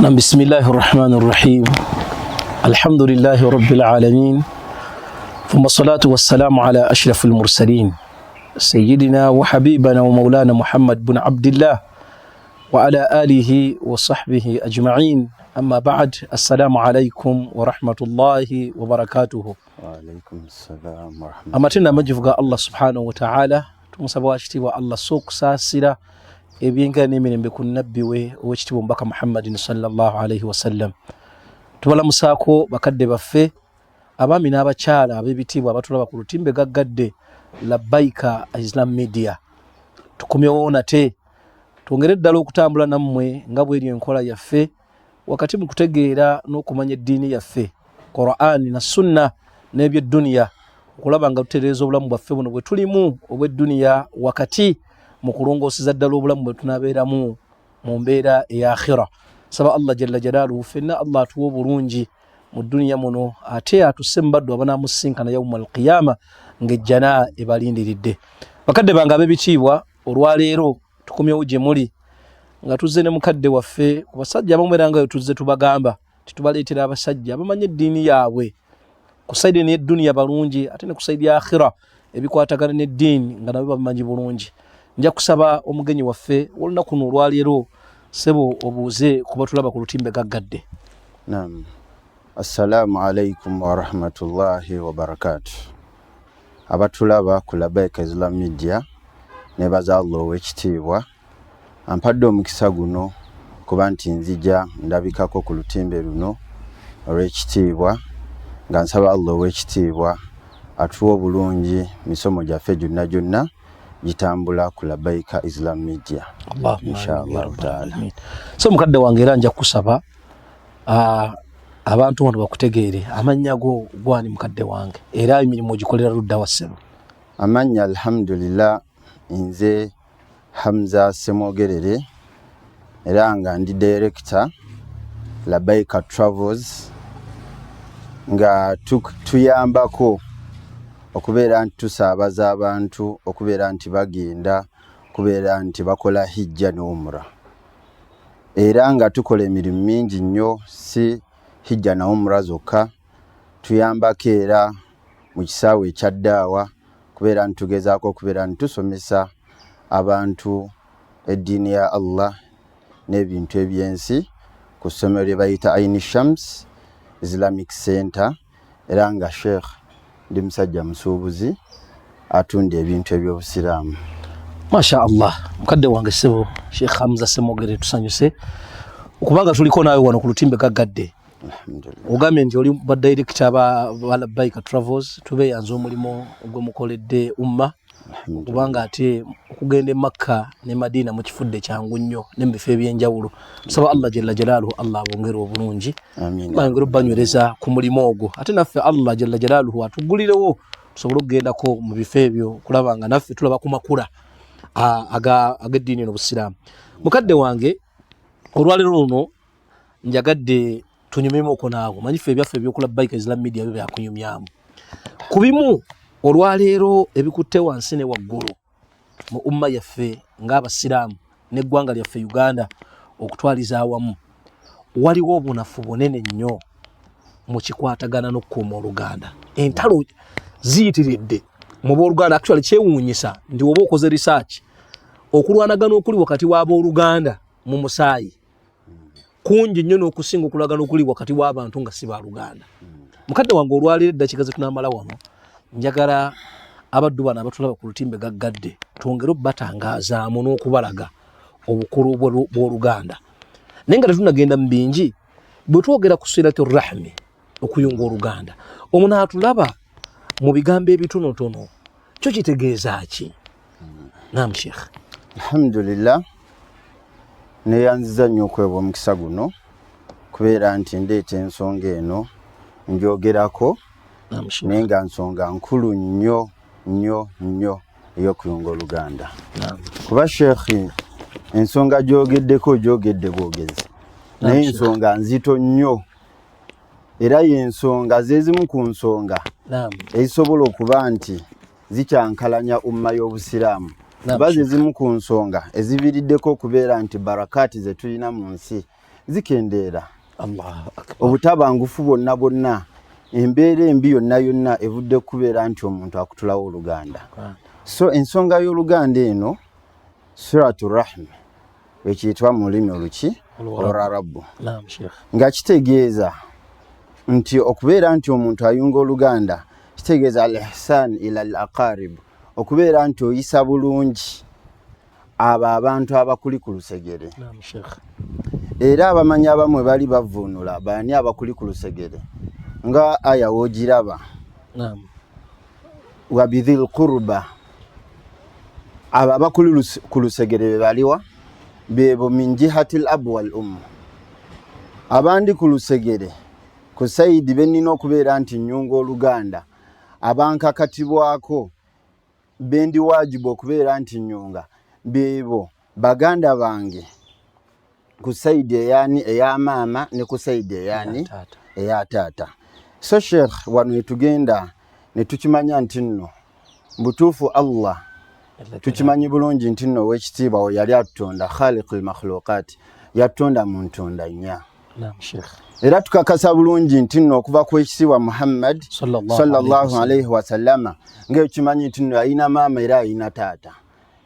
نعم، بسم الله الرحمن الرحيم، الحمد لله رب العالمين، ثم الصلاة والسلام على أشرف المرسلين، سيدنا وحبيبنا ومولانا محمد بن عبد الله وعلى آله وصحبه أجمعين، أما بعد، السلام عليكم ورحمة الله وبركاته. Waalaikum salam warahmatullahi. Amatenda amajivu ga Allah subhanahu wataala. Tumusaba wakitiibwa Allah so okusaasira ebyenkera n'emirembe ku nabbi we owekitiibwa omubaka Muhammadin sallallahu alaihi wasallam. Tubalamusaako bakadde baffe, abaami n'abakyala ab'ebitiibwa abatulaba ku lutimbe gaggadde Labbaika Islam Media. Tukomyewo nate twongere ddala okutambula nammwe nga bweri enkola yaffe wakati mu kutegeera n'okumanya eddiini yaffe, Qur'ani na Sunna n'ebyedduniya, okulaba nga tutereeza obulamu bwaffe buno bwe tulimu obw'edduniya, wakati mu kulongooseza ddala obulamu bwe tunaabeeramu mu mbeera eya akhira. Saba Allah jalla jalaaluhu ffenna Allah atuwa obulungi mu dduniya muno, ate atusse mu baddu abanaamusinkana yauma alqiyama ng'ejjana ebalindiridde. Bakadde bange ab'ebitiibwa, olwaleero tukomyewo gye muli nga tuzze ne mukadde waffe ku basajja abamu, era nga tuzze tubagamba titubaleetera abasajja abamanyi eddiini yaabwe ku side n'edduniya balungi, ate ne ku side ya akhira ebikwatagana n'eddiini nga nabo babimanyi bulungi. Nja kusaba omugenyi waffe olunaku luno olwaleero, sebo, obuuze kuba tulaba ku lutimbe gaggadde. Naam. Assalamu alaikum warahmatullahi wabarakatuh. Abatulaba ku Labaika Islam Media, nebaza Allah ow'ekitiibwa ampadde omukisa guno kuba nti nzija ndabikako ku lutimbe luno olw'ekitiibwa, nga nsaba Allah ow'ekitiibwa atuwa obulungi misomo gyaffe gyonna gyonna gitambula ku Labaika Islam Media. Inshallah taala. So mukadde wange, era nja kusaba abantu bano bakutegeere. Amannya go gwani, mukadde wange, era emirimu ogikolera ludda wa, ssebo? Amannya, alhamdulillah, nze Hamza Semwogerere, era nga ndi director Labaika Travels, nga tuyambako okubeera nti tusaabaza abantu okubeera nti bagenda kubeera nti bakola hijja ne umra, era nga tukola emirimu mingi nnyo, si hijja na umra zokka. Tuyambako era mu kisaawe ekya ddaawa, kubeera nti tugezaako okubeera nti tusomesa abantu eddiini ya Allah n'ebintu ebyensi ku ssomero lye bayita Aini Shams Islamic Center. Era nga sheikh, ndi musajja musuubuzi atunda ebintu ebyobusiraamu. Masha Allah, mukadde wange ssebo Sheikh Hamza Semogere, tusanyuse okubanga tuliko naawe wano ku lutimbe gaggadde. Alhamdulillah. Ogambye nti oli ba director ba Labbaika Travels. Tubeeyanza omulimu gwe mukoledde umma, kubanga ate okugenda e Makka ne Madiina mukifudde kyangu nnyo ne mu bifo ebyenjawulo. Tusaba Allah jalla jalaaluhu, Allah abongere obulungi. Amiina. Bayongere obbanywereza ku mulimu ogwo, ate naffe Allah jalla jalaaluhu atugulirewo tusobole okugendako mu bifo ebyo, okulaba nga naffe tulaba ku makula ag'eddiini eno obusiraamu. Mukadde wange, olwaleero luno njagadde tunyumyemuko naawe. Manyi ffe ebyaffe ebyoku Labbaika Islam Media byo byakunyumyamu ku bimu olwaleero ebikutte wansi ne waggulu mu umma yaffe ng'abasiraamu n'eggwanga lyaffe Uganda okutwaliza awamu. Waliwo obunafu bunene nnyo mu kikwatagana n'okukuuma oluganda. Entalo ziyitiridde mu booluganda. Actually, kyewuunyisa nti woba okoze research, okulwanagana okuli wakati w'abooluganda mu musaayi kungi nnyo n'okusinga okulwagana okuli wakati w'abantu nga si baluganda. Mukadde wange, olwaleero eddakiika ze tunaamala wano, njagala abaddu bano abatulaba ku lutimbe gaggadde twongere obbatangazaamu n'okubalaga obukulu bw'oluganda. Naye nga tetunagenda mu bingi, bwe twogera ku silatu rahmi, okuyunga oluganda, omuno atulaba mu bigambo ebitonotono, kyo kitegeeza ki? Nam, sheikh. Alhamdulillah, neyanziza nnyo okwebwa omukisa guno kubeera nti ndeeta ensonga eno njogerako. Nam, sheikh. Naye nga nsonga nkulu nnyo nnyo nnyo ey'okuyunga oluganda. Kuba sheekhi, ensonga gyogeddeko gyogedde bwogezi, naye Sheikh. ensonga nzito nnyo, era yensonga zezimu ku nsonga ezisobola okuba nti zikyankalanya umma y'obusiraamu, kuba Sheikh. zezimu ku nsonga eziviiriddeko okubeera nti barakaati ze tulina mu nsi Zikendeera. Obutabangufu bwonna bwonna, embeera embi yonna yonna evudde kubeera nti omuntu akutulawo oluganda. So ensonga y'oluganda eno suratu rahma ekiyitibwa mu lulimi oluki olwarabu, nga kitegeeza nti okubeera nti omuntu ayunga oluganda kitegeeza al ihsan ila al aqarib, okubeera nti oyisa bulungi abo abantu abakuli ku lusegere. Era abamanyi abamwe bali bavvuunula baani abakuli ku lusegere nga aya woogiraba wabidhil qurba, abo abakuli ku lusegere be baliwa bebo min jihati l abu wal ummu, abandi ku lusegere ku saidi benina okubeera nti nnyunga oluganda, abankakatibwako bendi wajibu okubeera nti nnyunga bebo baganda bange ku saidi eyani eya maama ne ku saidi eyani eya taata. So sheikh, wano etugenda ne tukimanya nti nno butuufu Allah tukimanyi bulungi nti nno owekitiibwa we yali atutonda khaliq lmakhluqat, yatutonda mu ntonda nnya. Era tukakasa bulungi nti nno okuva ku ekitiibwa Muhammad sallallahu alaihi wasallama, ngaekimanyi nti nno yalina maama era yalina taata.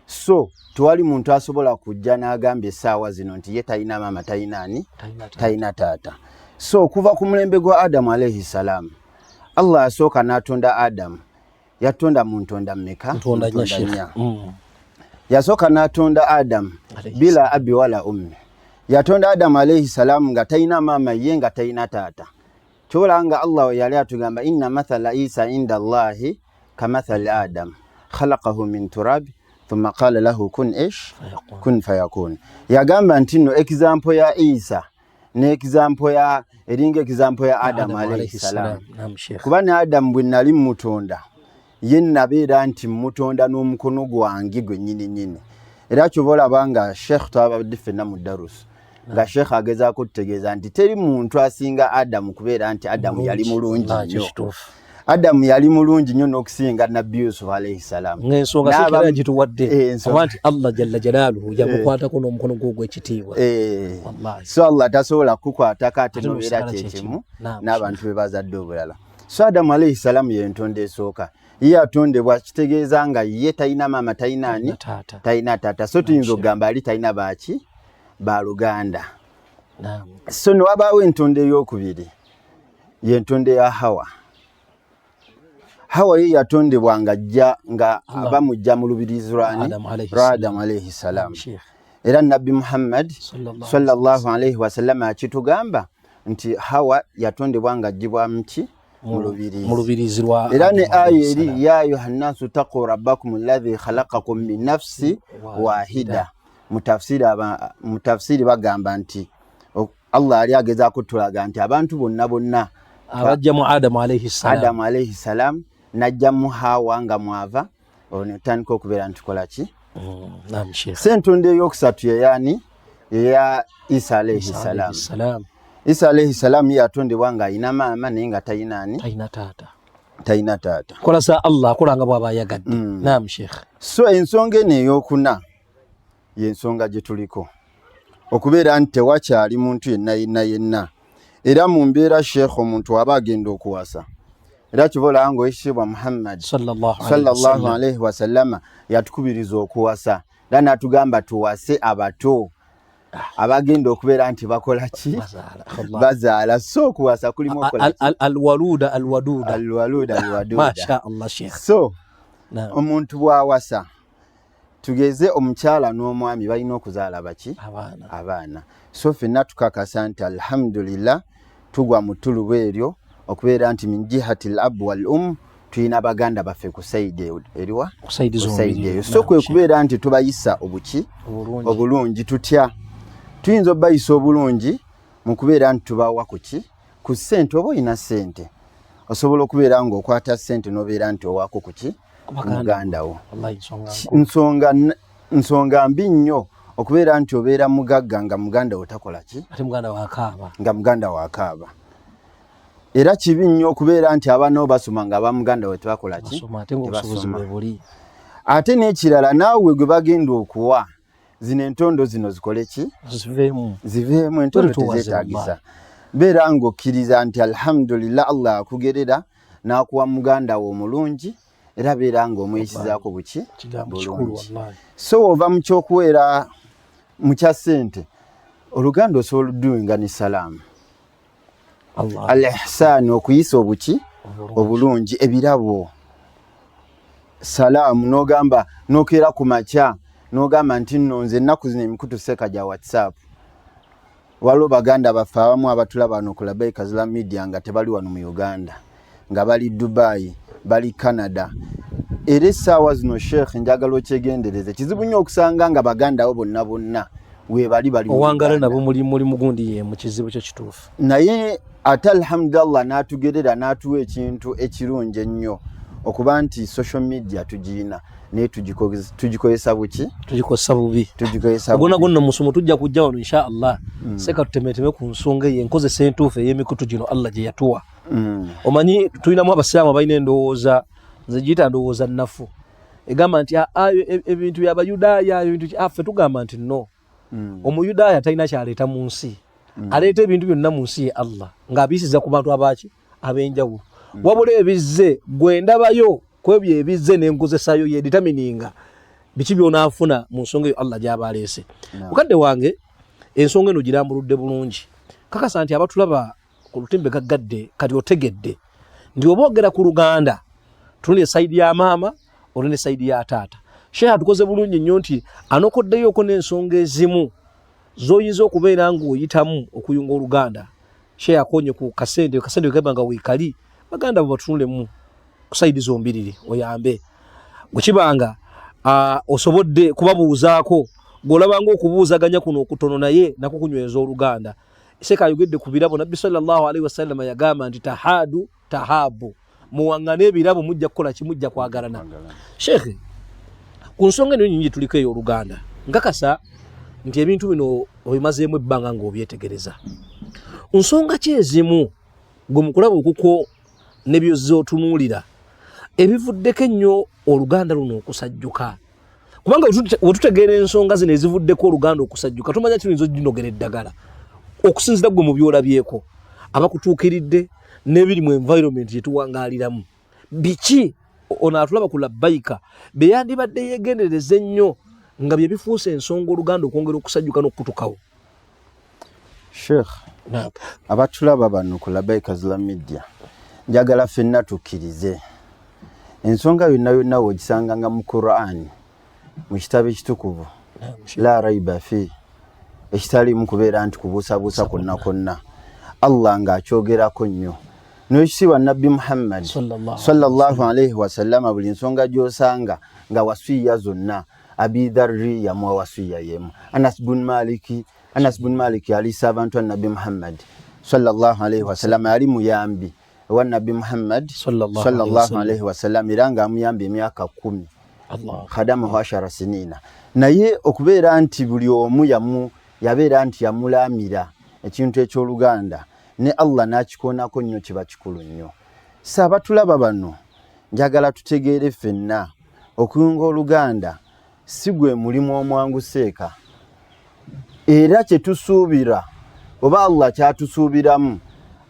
So tewali muntu asobola kujja n'agamba essaawa zino nti ye talina maama, talina ani, talina taata. So okuva ku mulembe gwa Adamu alaihi salaamu, Allah yasooka n'atonda Adamu. Yatonda mu ntonda mmeka? Ntonda nnya. Yasooka n'atonda Adamu bila abi wala ummi. Yatonda Adamu alaihi salaamu nga talina maama, ye nga talina taata. Kyola nga Allah yali atugamba inna mathala Isa inda Allahi kamathali Adam khalaqahu min turabi thumma qala lahu kun ish kun fayakun. Yagamba nti nno example ya Isa ne example ya eringa example ya Adam alayhi salam, kuba ne Adam bwe nali mutonda ye nabeera nti mutonda n'omukono gwange gwe nnyini nnyini. Era kyova olaba nga Sheikh twabadde ffenna mu darusu nga Sheikh agezaako tutegeeza nti teri muntu asinga Adamu kubeera nti Adamu yali mulungi nnyo. Adamu yali mulungi nnyo n'okusinga Nabbi Yusuf alaihi salaamu. Ng'ensonga sikira gituwadde oba nti Allah jalla jalaaluhu yamukwatako n'omukono gwe ogw'ekitiibwa. So Allah tasobola kukukwatako ate nobeera kyekimu n'abantu be bazadde obulala. So Adamu alaihi salaamu yentonda esooka, ye atondebwa kitegeeza nga ye talina maama, talina ani, talina taata. So tuyinza okugamba ali talina baaki baluganda. So ne wabaawo entonda ey'okubiri, yentonda ya Hawa. Hawa ye yatondebwa nga ajja nga bamujja mu lubirizi lwani lwa Adamu alaihi salaamu. Era Nabbi Muhammad sallallahu alaihi wasallama akitugamba nti Hawa yatondebwa nga aggyibwa muki mu lubirizi lwa era ne aya eri ya ayuha nnaasu taqu rabbakum alladhi khalaqakum min nafsi wahida. Mu tafsiri bagamba nti Allah ali agezaako tulaga nti abantu bonna bonna abajja mu Adamu alaihi salam, Adamu alaihi salam najja mu Hawa nga mwava olwo ne tutandika okubeera ntikola ki. So entonda eyokusatu yeyani eya Isa alaihi salam. Isa alaihi salam ye yatondebwa nga alina maama naye nga talina ani, talina taata. Kola sa Allah akola nga bw'aba ayagadde. Naam Sheikh. So ensonga eno eyokuna y'ensonga gye tuliko okubeera nti tewakyali muntu yenna yenna yenna. Era mu mbeera Sheikh omuntu aba agenda okuwasa, era kiva olaba nga owekitiibwa Muhammad sallallahu alaihi wasallama yatukubiriza okuwasa, era n'atugamba tuwase abato abagenda okubeera nti bakola ki, bazaala. So okuwasa kulimu alwaluda alwaduda, alwaluda alwaduda. Masha Allah Sheikh. So omuntu bw'awasa, tugeze omukyala n'omwami balina okuzaala baki, abaana. So ffenna tukakasa nti alhamdulillah tugwa mu ttuluba eryo okubeera nti min jihati l ab wal um tulina baganda baffe ku saidi eriwa, ku saidi eyo. So kwe kubeera nti tubayisa obuki obulungi. Tutya tuyinza obubayisa obulungi mu kubeera nti tubawa kuki ku ssente. Oba olina ssente osobola okubeera ng'okwata ssente n'obeera nti owaako kuki muganda wo. Nsonga mbi nnyo okubeera nti obeera mugagga nga muganda wo takola ki, nga muganda wo akaaba. Era kibi nnyo okubeera nti abaana bo basoma nga abamuganda we tebakola ki, tebasoma. Ate n'ekirala naawe gwe bagenda okuwa Zino entondo zino zikole ki? Ziveemu. Ziveemu, entondo tezeetagisa. Beera ng'okkiriza nti alhamdulillah, Allah akugerera n'akuwa muganda wo omulungi, era beera ng'omuyisizaako buki bulungi. So ova mu kyokuweera mu kya ssente, oluganda osobola oduinga ne salaamu, al ihsani, okuyisa obuki obulungi, ebirabo, salaamu, n'ogamba n'okeera ku makya n'ogamba nti nno nze ennaku zino emikutu seeka gya WhatsApp, waliwo baganda baffe abamu abatulaba wano ku Labaika Zula Media nga tebali wano mu Uganda, nga bali Dubai, bali Canada. Era essaawa zino, Sheikh, njagala okyegendereze, kizibu nnyo okusanga nga baganda abo bonna bonna webali bali owangala nabo muli muli mugundi ye mu kizibu kyo kituufu. Naye ate alhamdulillah n'atugerera n'atuwa ekintu ekirungi ennyo okuba nti social media tugiina, naye tugikozesa buki? Tugikozesa bubi. Tugikozesa bubi. Ogwo nno musomo tujja kujja wano insha Allah. Seka tutemeteme ku nsonga eyo, enkozesa entuufu ey'emikutu gino Allah gye yatuwa. Omanyi tulinamu abasiraamu abalina endowooza, nze giyita ndowooza nnafu, egamba nti ebintu byabayudaaya, ebintu ffe tugamba nti no. Omuyudaaya talina kyaleeta mu nsi. Aleeta ebintu byonna mu nsi ye Allah, ng'abiyisiza ku bantu abaki ab'enjawulo. Wabula ebizze gwe ndabayo ku ebyo ebizze n'enkozesayo ye determininga biki by'onaafuna mu nsonga eyo Allah gy'aba aleese. Mukadde wange, ensonga eno girambuludde bulungi. Kakasa nti abatulaba ku lutimbe gaggadde kati otegedde nti oba ogera ku luganda tunula esayidi ya maama olwo ne sayidi ya taata. Sheikh atukoze bulungi nnyo nti anokoddeyoko n'ensonga ezimu z'oyinza okubeera ng'oyitamu okuyunga oluganda. Sheikh akonye ku kasente, kasente kagamba nga weekali baganda bo batunulemu ku sayidi zombiriri oyambe bwekibanga osobodde kubabuuzaako gw'olabanga okubuuzaganya kuno okutono naye nako kunyweza oluganda. Sheikh ayogedde ku birabo. Nabbi sallallahu alaihi wasallama yagamba nti tahadu tahabu, muwaŋŋane ebirabo, mujja kukola ki? Mujja kwagalana. Sheikh, ku nsonga eno nyingi tuliko ey'oluganda, nkakasa nti ebintu bino obimazeemu ebbanga ng'obyetegereza. Nsonga ki ezimu gwe mukulaba okukwo ne byozze otunuulira ebivuddeko ennyo oluganda luno okusajjuka? Kubanga wetutegeera ensonga zino ezivuddeko oluganda okusajjuka, tumanya kiyinza oginogera eddagala okusinzira gwe mu byolabyeko abakutuukiridde n'ebiri mu environment gye tuwangaaliramu. Biki ono atulaba ku Labbaika bye yandibadde yeegendereza ennyo nga bye bifuuse ensonga oluganda okwongera okusajjuka n'okukutukawo? Sheikh, abatulaba bano ku Labbaika Zula Media, njagala ffenna tukkirize ensonga yonna yonna w'ogisanganga mu Quran, mu kitabo ekitukuvu, la raiba fi, ekitaliimu kubeera nti kubuusabuusa kwonna kwonna, Allah ng'akyogerako nnyo n'ekitiibwa Nabbi Muhammad sallallahu alaihi wasallama, buli nsonga gy'osanga nga wasiya zonna, Abi Dharri yamuwa wasiya yemu, Anas bun Maliki, Anas bun Maliki yali servant wa Nabbi Muhammad sallallahu alaihi wasallama, yali muyambi ewa Nabbi Muhammad sallallahu alaihi wasallam, era ng'amuyamba emyaka 10, khadamahu ashara sinina. Naye okubeera nti buli omu yamu yabeera nti yamulamira ekintu eky'oluganda ne Allah n'akikoonako nnyo, kiba kikulu nnyo. Si abatulaba bano, njagala tutegeere ffenna okuyunga oluganda si gwe mulimu omwangu seeka, era kye tusuubira oba Allah kyatusuubiramu,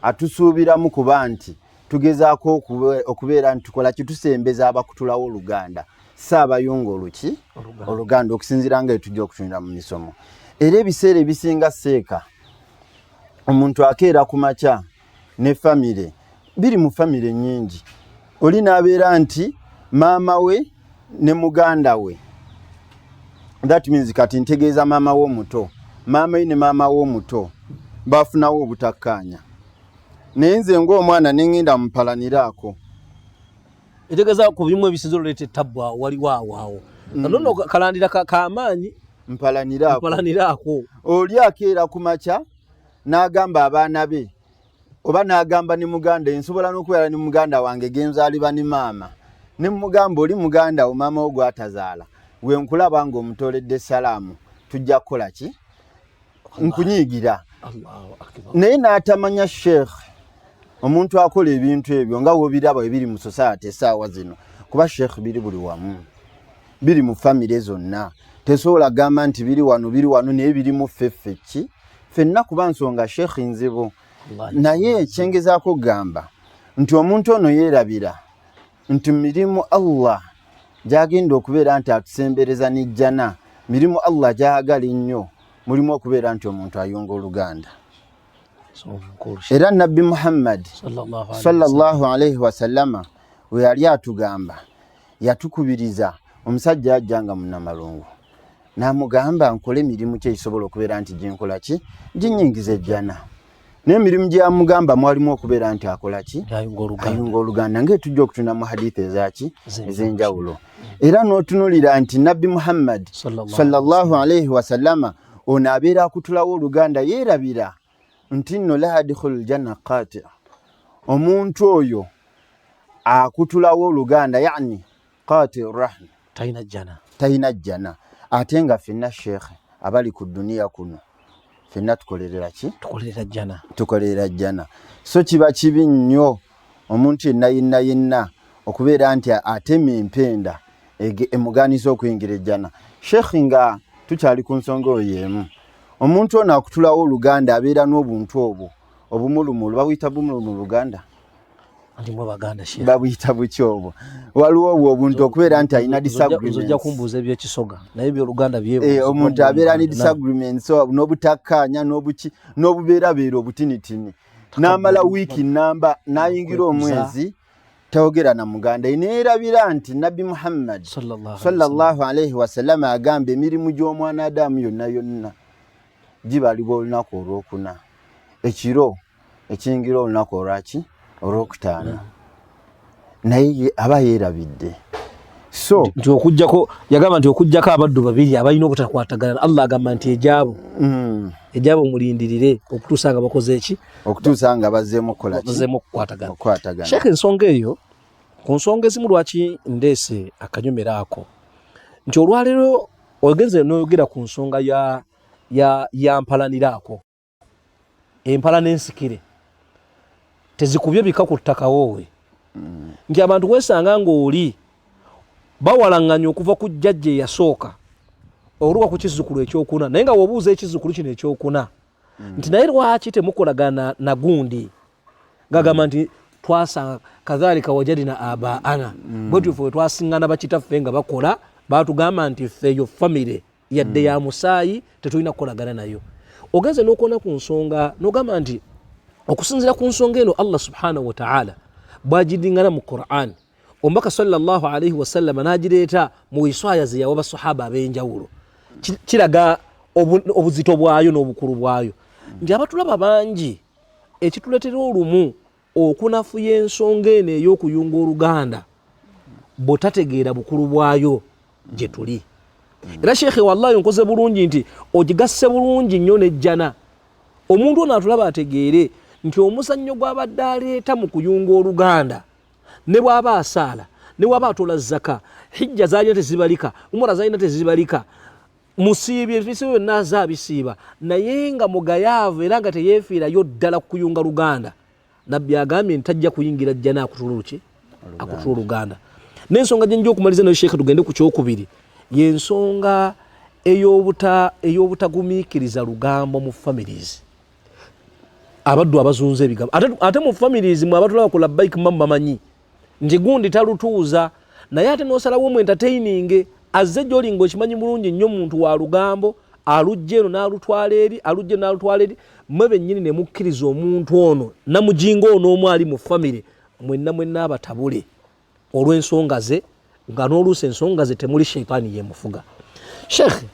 atusuubiramu kuba nti tugezaako okubeera nti tukola kitusembeza abakutulawo oluganda, si abayunga oluki oluganda, okusinziira nga etujja okutunira mu misomo. Era ebiseera ebisinga seeka omuntu akeera ku makya ne famire, biri mu famire nnyingi, oli n'abeera nti maama we ne muganda we, that means kati ntegeeza maama we omuto, maama we ne maama we omuto bafunawo obutakkaanya, naye nze ng'omwana ne ŋŋenda mupalaniraako. Etegeeza ku bimu ebisinza oleeta ettabbu awo waliwo awo awo nono kalandira kamaanyi. Mpalaniraako. Mpalaniraako. Oli akeera ku makya n'agamba abaana be oba n'agamba ne muganda, nsobola n'okubeera ne muganda wange genzaalibwa ne maama, ne mugamba oli muganda wo maama wo gw'atazaala, we nkulaba ng'omutoledde salaamu tujja kukola ki? Nkunyiigira. Naye n'atamanya Sheikh, omuntu akola ebintu ebyo nga wobiraba ebiri mu society essaawa zino, kuba Sheikh biri buli wamu. Biri mu famire zonna, tesobola gamba nti biri wano biri wano, naye birimu ffeffe ki ffenna, kuba nsonga Sheekh nzibu. Naye kyengezaako okugamba nti omuntu ono yeerabira nti mirimu Allah gyagenda okubeera nti atusembereza n'ejjana, mirimu Allah gyayagala ennyo, mulimu okubeera nti omuntu ayunga oluganda. Era Nabbi Muhammad sallallahu alaihi wasallama we yali atugamba, yatukubiriza omusajja ajja nga munnamalungu n'amugamba, nkole emirimu ki egisobola okubeera nti ginkola ki ginyingiza ejjana? N'emirimu gyamugamba mwalimu okubeera nti akola ki? Ayunga oluganda, ngaetujja okutunda mu haditha ezaki ez'enjawulo. Era n'otunulira nti Nabbi Muhammad sallallahu alaihi wasallama ono abeera akutulawo oluganda, yeerabira nti nno la yadkhulu ljanna qati, omuntu oyo akutulawo oluganda, yani qati rahm, talina jjana, talina jjana. Ate nga ffenna sheekhe abali ku duniya kuno, ffenna tukolerera ki? Tukolerera jjana. Tukolerera jjana. So kiba kibi nnyo omuntu yenna yenna yenna okubeera nti atema empenda emugaaniza okuyingira ejjana. Sheekhi, nga tukyali ku nsonga oyo y'emu, omuntu ono akutulawo oluganda abeera n'obuntu obwo obumulumulu, babuyita bumulumulu mu Luganda? Babuyita buki obwo? Waliwo obwo obuntu okubeera nti alina disagreementsojja kumbuuza ebyekisoga, naye ebyoluganda. Omuntu abeera ne disagreements n'obutakkaanya n'obuki n'obubeerabeera obutinitini, n'amala wiiki namba n'ayingira omwezi tayogera na muganda. Neerabira nti Nabbi Muhammad sallallahu alaihi wasallama agamba emirimu gy'omwana Adamu yonna yonna gibalibwa olunaku olwokuna ekiro ekiyingira olunaku olwaki olwokutaano, naye aba yeerabidde. So nti okujjako, yagamba nti okujjako abaddu babiri abalina obutakwatagana, Allah agamba nti ejaabo ejaabo mulindirire okutuusa nga bakoze eki? Okutuusa nga bazzeemu okukola ki? Bazzeemu okukwatagana. Okukwatagana. Sheekh, ensonga eyo, ku nsonga ezimu lwaki ndeese akanyomero ako, nti olwaleero ogenze n'oyogera ku nsonga ya mpalaniraako, empala n'ensikire tezikubye bika ku ttaka woowe, nti abantu weesanga ng'oli bawalaŋŋanya okuva ku jjajja eyasooka oluwa ku kizzukulu ekyokuna, naye nga wobuuza ekizzukulu kino ekyokuna nti naye lwaki temukolagana na gundi, ngagamba nti twasanga kadhalika wajadina abaana, bwetyo ffe twasiŋŋana bakitaffe nga bakola, batugamba nti ffe eyo famire yadde ya musaayi tetulina kukolagana nayo. Ogenze n'okwona ku nsonga n'ogamba nti okusinziira ku nsonga eno Allah subhanahu wataala bwagidingana mu Quran, omubaka sallallahu alaihi wasallama n'agireeta mu wiswaya ze yawa basahaba ab'enjawulo, kiraga obuzito bwayo n'obukulu bwayo, nti abatulaba bangi ekituleetera olumu okunafuya ensonga eno ey'okuyunga oluganda bw'otategeera bukulu bwayo gye tuli. Era sheekhe, wallahi nkoze bulungi nti ogigasse bulungi nnyo nejjana. Omuntu ono atulaba ategeere nti omuzannyo gw'abadde aleeta mu kuyunga oluganda, ne bw'aba asaala, ne bw'aba atola zaka, hijja zalina tezibalika, umura zalina tezibalika, musiibye ebisiibo byonna aze abisiiba, naye nga mugayaavu era nga teyeefiirayo ddala kuyunga luganda, Nabbi agambye nti tajja kuyingira jjana akutula oluki akutula oluganda. N'ensonga gye nja okumaliriza nayo sheekhe, tugende ku kyokubiri, y'ensonga ey'obutagumiikiriza lugambo mu families, abaddu abazunza ebigambo. Ate mu families mwe abatulaba ku Labbaik mamu bamanyi nti gundi talutuuza, naye ate n'osalawo mu entertaining azze gy'oli ng'okimanyi bulungi nnyo muntu wa lugambo, alujja eno n'alutwala eri, alujja eno n'alutwala eri, mwe bennyini ne mukkiriza omuntu ono namujinga ono omu ali mu famire mwenna mwenna abatabule olw'ensonga ze, nga n'oluusi ensonga ze temuli, sheitaani yemufuga. Sheekh,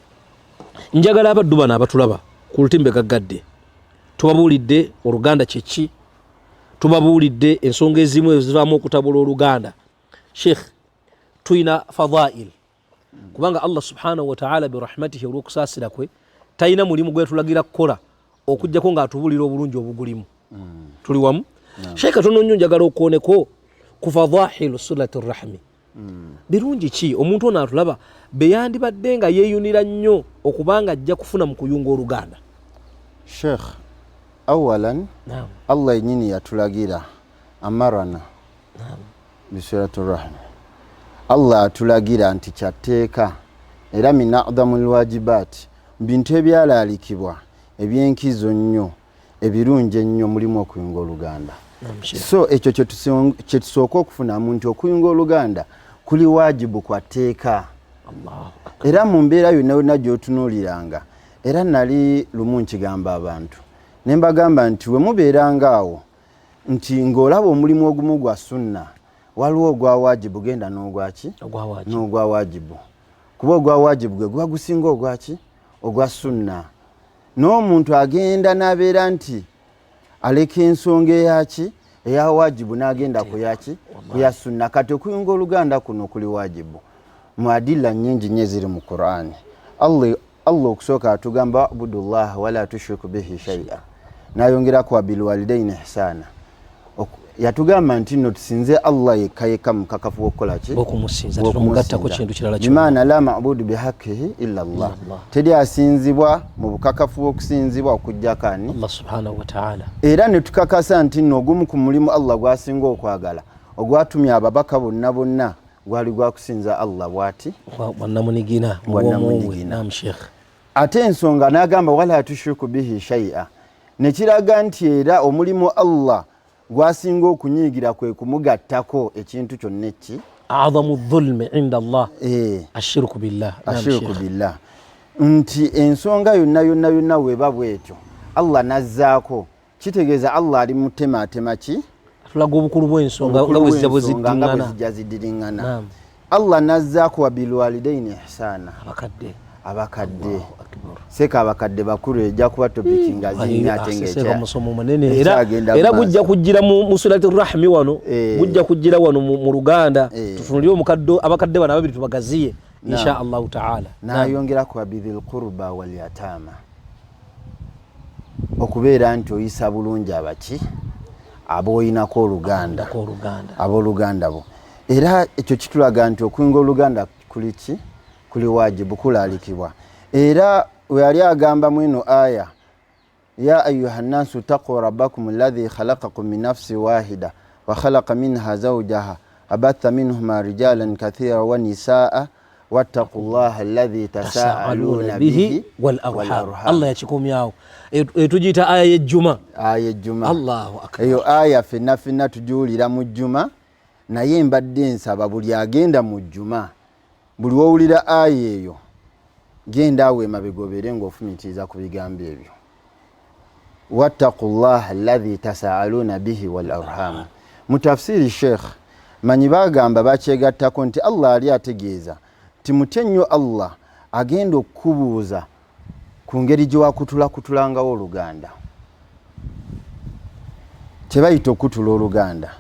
njagala abaddu bano abatulaba ku lutimbe gaggadde, tubabuulidde oluganda kyeki, tubabuulidde ensonga ezimu ezivaamu okutabula oluganda. Sheekh, tulina fadail, kubanga Allah subhanahu wataala birahmatihi, olw'okusaasira kwe, talina mulimu gwetulagira kukola okugjako ng'atubuulira obulungi obugulimu. Tuli wamu, sheekh? Katono nnyo, njagala okwoneko ku fadahilu sulati rahmi. Birungi ki omuntu ono atulaba beyandibadde nga yeeyunira nnyo okubanga ajja kufuna mu kuyunga oluganda? Sheikh, awalan Allah yenyini yatulagira, amarana bisuratu rahmi. Allah atulagira nti kyatteeka era min adamu lwajibaati, mu bintu ebyalaalikibwa ebyenkizo nnyo ebirungi ennyo mulimu okuyunga oluganda. So ekyo kyetusooka okufunamu nti okuyunga oluganda kuli wajibu kwa tteeka, era mu mbeera yonna yonna gy'otunuuliranga. Era nali lumu nkigamba abantu ne mbagamba nti we mubeeranga awo nti ng'olaba omulimu ogumu gwa sunna, waliwo ogwa wajibu, genda n'ogwaki n'ogwa wajibu, kuba ogwa wajibu gwe guba gusinga ogwaki ogwa sunna. N'omuntu agenda n'abeera nti aleka ensonga eyaki eya wajibu n'agenda kuyaki kuya sunna. Kati okuyunga oluganda kuno kuli wajibu mu adilla nnyingi nnyo eziri mu Qur'ani. Allah okusooka atugamba wabudullah wala tushriku bihi shaia, nayongerako wabilwalidaini ihsana. Yatugamba nti nno tusinze Allah yekka yekka mukakafu wokukola ki bimaana la mabudu bihakihi illa Allah, teri asinzibwa mu bukakafu bw'okusinzibwa okujjako ani. Era ne tukakasa nti nno ogumu ku mulimu Allah gwasinga okwagala ogwatumya ababaka bonna bonna gwali gwakusinza Allah bwati bwannamunigina. Ate ensonga n'agamba wala tushriku bihi shaia, nekiraga nti era omulimu Allah gwasinga okunyiigira kwe kumugattako ekintu kyonna eki adamu dhulmi inda Allah ashirku billah. Ashirku billah, nti ensonga yonna yonna yonna weba bwetyo Allah nazzaako, kitegeeza Allah ali mutematema ki atulaga obukulu bw'ensonga nga bwe zijja ziddiriŋŋana. Allah nazzaako wabilwalidaini ihsana, abakadde abakadde seeka abakadde bakulu, ejja kuba topiki nga zinnya ate ngamusomo munene era gujja kujjira mu surati rahmi wano, gujja kujjira wano mu Luganda. Tutunulire omukadde abakadde bano ababiri tubagaziye insha Allahu taala. Nayongerako wabidhil qurba walyatama, okubeera nti oyisa bulungi abaki aboyinako oluganda, abooluganda bo. Era ekyo kitulaga nti okuyunga oluganda kuli ki kuli wajibu, kulaalikibwa. Era weyali agamba mweno aya ya ayuha nnaasu ttaquu rabbakum alladhi khalaqakum min nafsi wahida wa khalaqa minha zawjaha abatha minhuma rijalan kathira wa nisaa wattaqu llaha alladhi tasaaluna bihi wal arham. Allah yakikomyawo, etugiyita aya y'ejjuma. Aya y'ejjuma. Allahu akbar. Eyo aya fenna fenna tugiwulira mu jjuma, naye mbadde nsaba buli agenda mu jjuma, buli wowulira aya eyo genda awo emabega obeere ng'ofumitiriza ku bigambo ebyo, wattaqu llaha alladhi tasaaluna bihi wal arham. Mu tafsiri sheikh manyi bagamba bakyegattako nti Allah ali ategeeza nti mutye nnyo Allah agenda okukubuuza ku ngeri gye wakutulakutulangawo oluganda, kyebayita okukutula oluganda.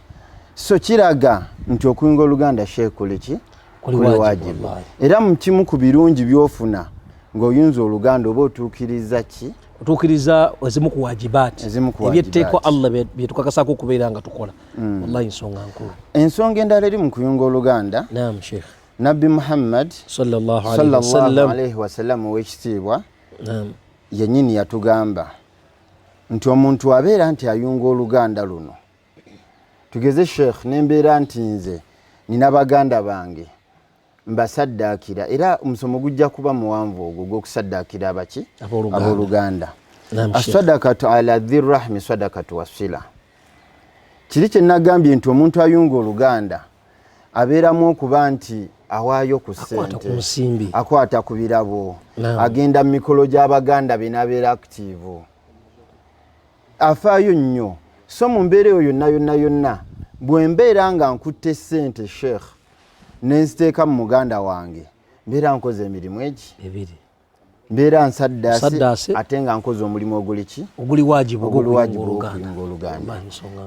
So kiraga nti okuyunga oluganda sheikh kuli ki kuli wajibu. Era mu kimu ku birungi byofuna ng'oyunza oluganda oba otuukiriza ki otuukiriza ezimu ku wajibaati ebyetteekwa Allah byetukakasako okubeera nga tukola. Wallahi nsonga nkulu. Ensonga endala eri mu kuyunga oluganda, naam sheikh, Nabbi Muhammad sallallahu alaihi wasallam owekitiibwa yennyini yatugamba nti omuntu abeera nti ayunga oluganda luno, tugeze sheikh nembeera nti nze nina baganda bange mbasaddaakira, era omusomo gujja kuba muwanvu ogwo gw'okusaddaakira abaki abooluganda. Assadakatu ala dhirrahmi sadakatu wasila, kiri kye nagambye nti omuntu ayunga oluganda abeeramu okuba nti awaayo ku ssente, akwata ku birabo, agenda mu mikolo gy'abaganda be n'abeera active, afaayo nnyo. So mu mbeera eyo yonna yonna yonna bwe mbeera nga nkutte ssente sheikh nenziteeka mu muganda wange, mbeera nkoze emirimu egi ebiri, mbeera nsaddaase ate nga nkoze omulimu oguli ki oguli wajibu ogw'okuyunga oluganda.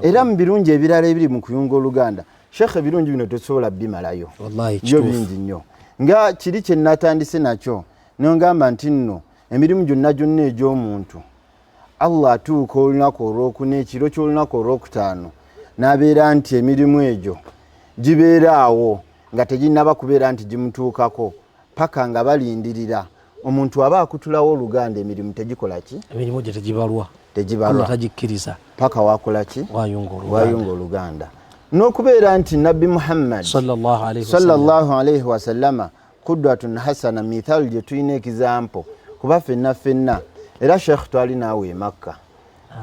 Era mu birungi ebirala ebiri mu kuyunga oluganda sheikh, ebirungi bino tetusobola bimalayo, byo bingi nnyo. Nga kiri kye natandise nakyo nongamba nti nno emirimu gyonna gyonna egy'omuntu Allah atuuka olunaku olwokuna, ekiro ky'olunaku olwokutaano, n'abeera nti emirimu egyo gibeera awo nga teginnaba kubeera nti gimutuukako, paka nga balindirira omuntu aba akutulawo oluganda, emirimu tegikola ki, emirimu gye tegibalwa, tegibalwa, tagikkiriza paka wakola ki, wayunga oluganda. N'okubeera nti Nabbi Muhammad sallallahu alaihi wasallama kudwatun hasana, mithalu gye tulina, example kuba ffenna ffenna. Era Sheekh, twali naawe e Makka,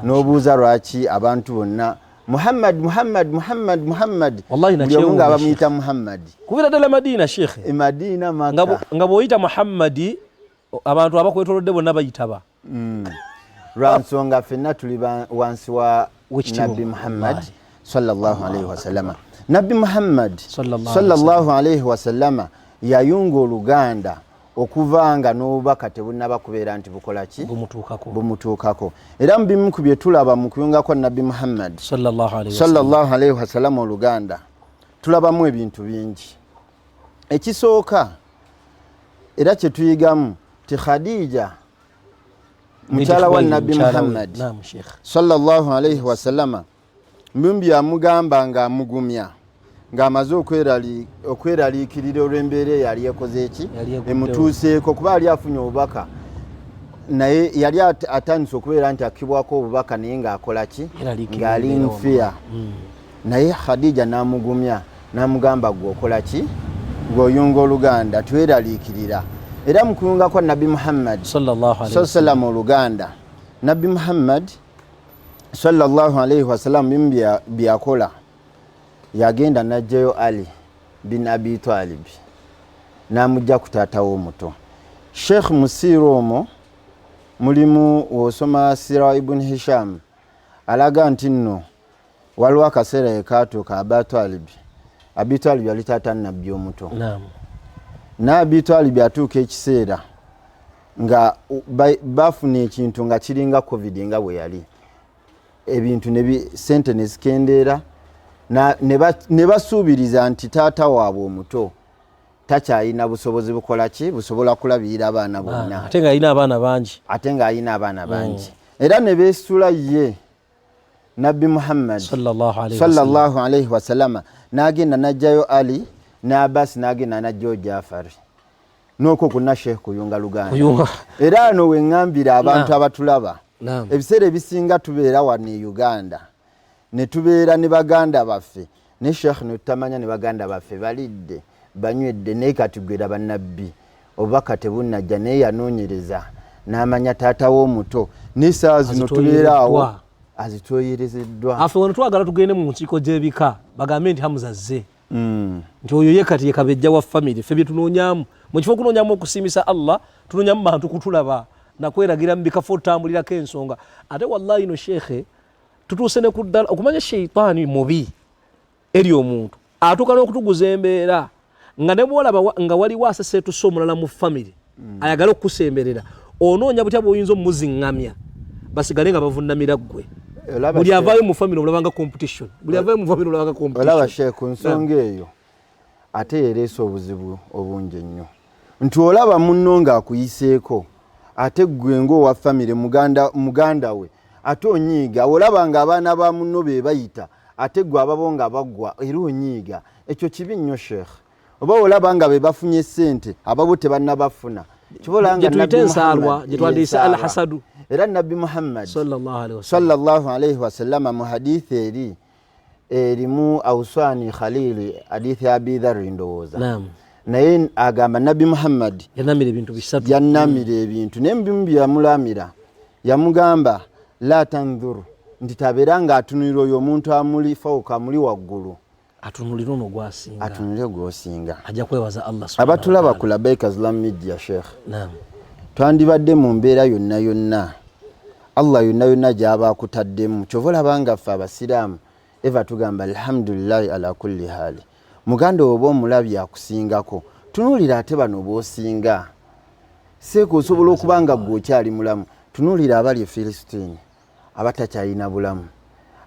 n'obuuza lwaki abantu bonna Muhammad, Muhammad, Muhammad, Muhammad, buli omu nga bamuyita Muhammad. Kubira ddala Madiina, Sheekh. E Madiina, Makka. Nga bw'oyita Muhammadi, abantu abakwetolodde bonna bayitaba. Lwa nsonga ffenna tuli wansi wa Nabbi Muhammad sallallahu alaihi wasallama. Nabbi Muhammad sallallahu alaihi wasallama yayunga oluganda okuva nga n'obubaka tebunnaba kubeera nti bukola ki, bumutuukako. Era mu bimu ku bye tulaba mu kuyunga kwa Nabbi Muhammad sallallahu alaihi wasallama oluganda, tulabamu ebintu bingi. Ekisooka era kye tuyigamu ti Khadija, mukyala wa Nabbi Muhammad sallallahu alaihi wasallama, mbimbi yamugamba ng'amugumya ng'amaze okweraliikirira olw'embeera eyali ekoze eki emutuuseeko, kuba yali afunye obubaka, naye yali atandise okubeera nti akibwako obubaka, naye ng'akola ki, ng'ali nfiya. Naye Khadija n'amugumya n'amugamba, gwe okola ki, gweoyunga oluganda, tweraliikirira. Era mu kuyunga kwa Nabbi Muhammad sallam oluganda, Nabbi Muhammad sallallahu alaihi wasallam bimu byakola, yagenda najjayo Ali bin Abi Talib n'amugja ku taata we omuto. Sheikh, musiira omwo mulimu, wosoma sira Ibn Hisham, alaga nti nno waliwo akaseera ekaatuuka Abatalibi, Abitalibi yali taata Nabbi omuto, naye Abitalibi atuuka ekiseera nga bafuna ekintu nga kiringa COVID nga bwe yali, ebintu sente nezikendeera, ne basuubiriza nti taata waabwe omuto takyalina busobozi bukola ki, busobola kulabirira abaana bonna. Ate ng'alina abaana bangi. Ate ng'alina abaana bangi. Era ne beesula ye Nabbi Muhammad sallallahu alaihi wasallama n'agenda n'ajjayo Ali ne Abasi, n'agenda n'ajjayo Jafari, n'okwo kwonna, Sheekh, kuyunga luganda. Era ano weŋŋambira abantu abatulaba, ebiseera ebisinga tubeera wano e Uganda ne tubeera ne baganda baffe, ne Sheekh ne tutamanya ne baganda baffe balidde, banywedde. Naye kati gwera bannabbi obubaka tebunnajja, naye yanoonyereza n'amanya taata w'omuto, n'essaawa zino tubeera awo azitoyerezeddwa. Afe wano twagala tugende mu nkiiko gy'ebika bagambe nti Hamuza azze, nti oyo ye kati yekabejja wa famire. Ffe byetunoonyamu, mu kifo okunoonyamu okusiimisa Allah, tunoonyamu bantu kutulaba nakweragira mu bikafo otambulirako ensonga. Ate wallahi no sheekhe, tutuuse ne kuddala okumanya sheitaani mubi eri omuntu, atuuka n'okutuguza embeera nga ne bwolaba nga waliwo aseseetusa omulala mu famire ayagala okukusemberera, onoonya butya bw'oyinza omuziŋŋamya basigale nga bavunnamira ggwe. Buli avaayo mu famire olabanga competition, buli avaayo mu famire olabanga competition. Olaba Sheikh, ku nsonga eyo ate yereese obuzibu obungi ennyo, nti olaba munno ng'akuyiseeko, ate ggwe ng'owa famire muganda we ate onyiiga. Olaba nga abaana ba munno be bayita, ate ggwe ababo nga baggwa, era onyiiga. Ekyo kibi nnyo, Sheikh. Oba olaba nga be bafunye ssente, ababo tebannabafuna. Era Nabbi Muhammad sallallahu alaihi wasallama mu hadithi eri erimu awsani khalili, hadithi ya Abi Dharri ndowooza, naye agamba Nabbi Muhammad yannamira ebintu, naye mubimu byeyamulamira yamugamba la tandhuru, nti tabeera ng'atunulira oyo omuntu amuli fawuka, amuli waggulu. Atunulire ono gwasinga. Atunulire gwosinga. Ajja kwebaza Allah. Abatulaba ku Labaika Islam Media, Sheikh, twandibadde mu mbeera yonna yonna Allah yonna yonna gy'aba akutaddemu. Kyova olaba nga ffe abasiraamu eva tugamba alhamdulillahi ala kulli hali. Muganda oba omulabye akusingako, tunuulira ate bano b'osinga. Seeka osobola okuba nga gwe okyali mulamu, tunuulira abali e Filisitiini abatakyalina bulamu,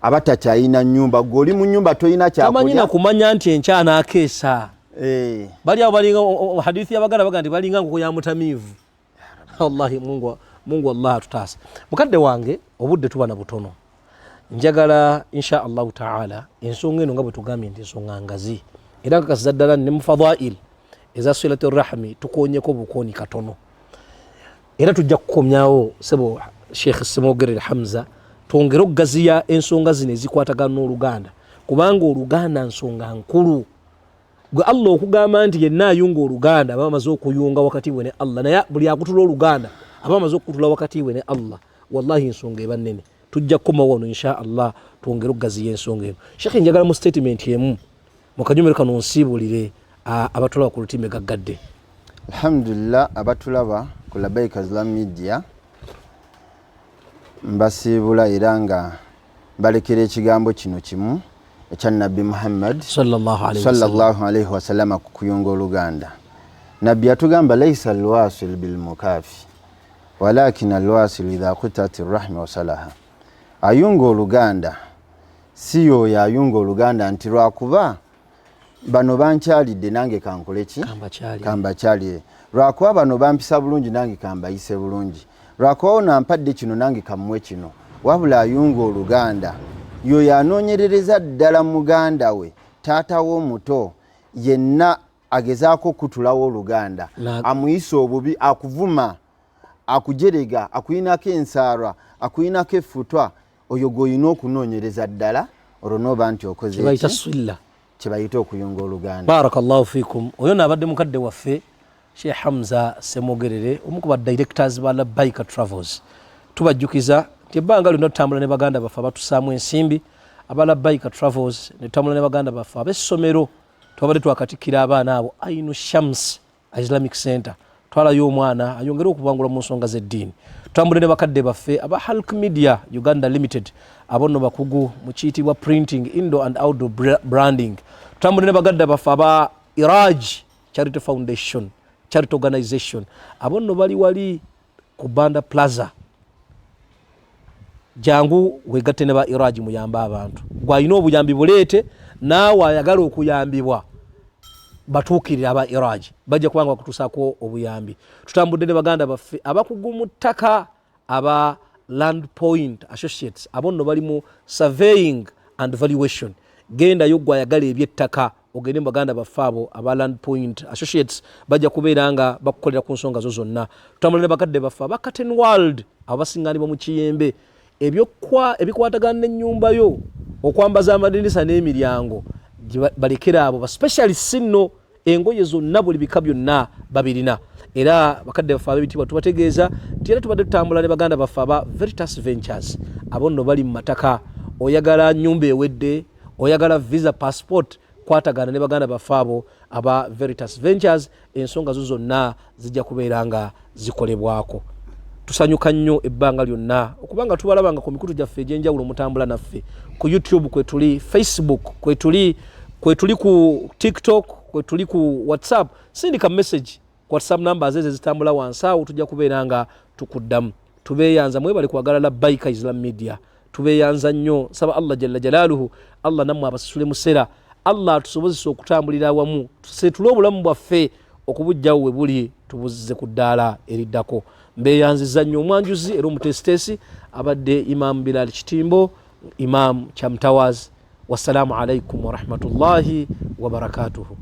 abatakyalina nyumba. Gwe oli mu nyumba tolina. Kyakulya nakumanya nti enkya anakeesa. Eh. Bali abo balinga hadithi yabaganda baga nti balinga nkoko ya mutamiivu. Wallahi Mungu, Mungu Allah atutaasa. Mukadde wange, obudde tuba na butono. Njagala insha Allahu taala ensonga eno nga bwe tugambye nti ensonga ngazi, era nkakasiza ddala ne mu fadail eza silati rahmi tukonyeko bukooni katono, era tujja kukomyawo sebo Sheikh Ssemogerere Hamza twongere okugaziya ensonga zino ezikwatagana n'oluganda. Kubanga oluganda nsonga nkulu. Gwe Allah okugamba nti yenna ayunga oluganda aba amaze okuyunga wakati we ne Allah, naye buli akutula oluganda aba amaze okukutula wakati we ne Allah. Wallahi ensonga eba nnene. Tujja kukomawo wano insha Allah twongere okugaziya ensonga eno. Shekhe, njagala mu statement emu mu kanyumiro kano nsiibulire abatulaba ku lutimbe gaggadde. Alhamdulillah, abatulaba ku Labaika Islam Media mbasiibula era nga mbalekera ekigambo kino kimu ekya Nabbi Muhammad sallallahu alaihi wasallama ku kuyunga oluganda. Nabbi yatugamba laisa alwasil bilmukafi walakin alwasil idha kutat rahmi wasalaha. Ayunga oluganda si yoyo ayunga oluganda nti lwakuba bano bankyalidde nange kankole ki, kambakyalire, lwakuba bano bampisa bulungi nange kambayise bulungi, lwakuba ono ampadde kino nange kammwe kino. Wabula ayunga oluganda yoyo anoonyerereza ddala muganda we, taata we omuto yenna agezaako okutulawo oluganda, amuyisa obubi, akuvuma, akujerega, akuyinako ensaalwa, akuyinako effutwa, oyo gw'olina okunoonyereza ddala, olwo n'oba nti okoze kyebayita swilla, kyebayita okuyunga oluganda. Barakallahu fikum. Oyo naabadde mukadde waffe Sheikh Hamza Ssemogerere, omu ku ba directors ba Labbaika Travels. Tubajjukiza nti ebbanga lyonna tutambula ne baganda baffe abatusaamu ensimbi aba Labbaika Travels, ne tutambula ne baganda baffe ab'essomero. Twabadde twakatikkira abaana abo Ainu Shams Islamic Center, twalayo omwana ayongere okubangula mu nsonga z'eddiini. Tutambule ne bakadde baffe aba Hulk Media Uganda Limited, abo nno bakugu mu kiyitibwa printing, indoor and outdoor branding. Tutambule ne bagadda baffe aba Iraj Charity Foundation, Charity Organization, abo nno bali wali ku Banda Plaza. Jangu wegatte ne ba Iraj muyambe abantu. Gwalina obuyambi buleete, naawe ayagala okuyambibwa batuukirire aba Iraj, bajja kubanga bakutuusaako obuyambi. Tutambudde ne baganda baffe abakugu mu ttaka aba Land Point Associates, abo nno bali mu surveying and valuation. Gendayo gwe ayagala ebyettaka, ogende mu baganda baffe abo aba Land Point Associates, bajja kubeera nga bakukolera ku nsonga zo zonna. Tutambula ne bakadde baffe aba Curtain World, abo basingaanibwa mu Kiyembe, ebikwatagana n'ennyumba yo, okwambaza amadirisa n'emiryango, balekera abo ba specialists nno. Engoye zonna buli bika byonna babirina. Era bakadde baffe ab'ebitiibwa tubategeeza nti era tubadde tutambula ne baganda baffe aba Veritas Ventures, abo nno bali mu mataka. Oyagala nyumba ewedde, oyagala visa, passport, kwatagana ne baganda baffe abo aba Veritas Ventures, ensonga zo zonna zijja kubeera nga zikolebwako. Tusanyuka nnyo ebbanga lyonna okubanga tubalabanga ku mikutu gyaffe egy'enjawulo, mutambula naffe ku YouTube kwetuli, Facebook kwetuli, kwetuli ku TikTok kwetuli, ku WhatsApp. Sindika message ku WhatsApp numbers ezo ezitambula wansi awo, tujja kubeera nga tukuddamu. Tubeeyanza, mwebale kwagala Labbaika Islam Media, tubeeyanza nnyo. Saba Allah jalla jalaaluhu, Allah nammwe abasasule musera, Allah atusobozesa okutambulira awamu, tuseetule obulamu bwaffe okubujjawo we buli tubuzze ku ddaala eriddako. Mbeeyanziza nnyo. Omwanjuzi era omuteesiteesi abadde Imam Bilal Kitimbo, Imam Chamtowers. Wassalaamu alaikum warahmatullahi wabarakatuhu.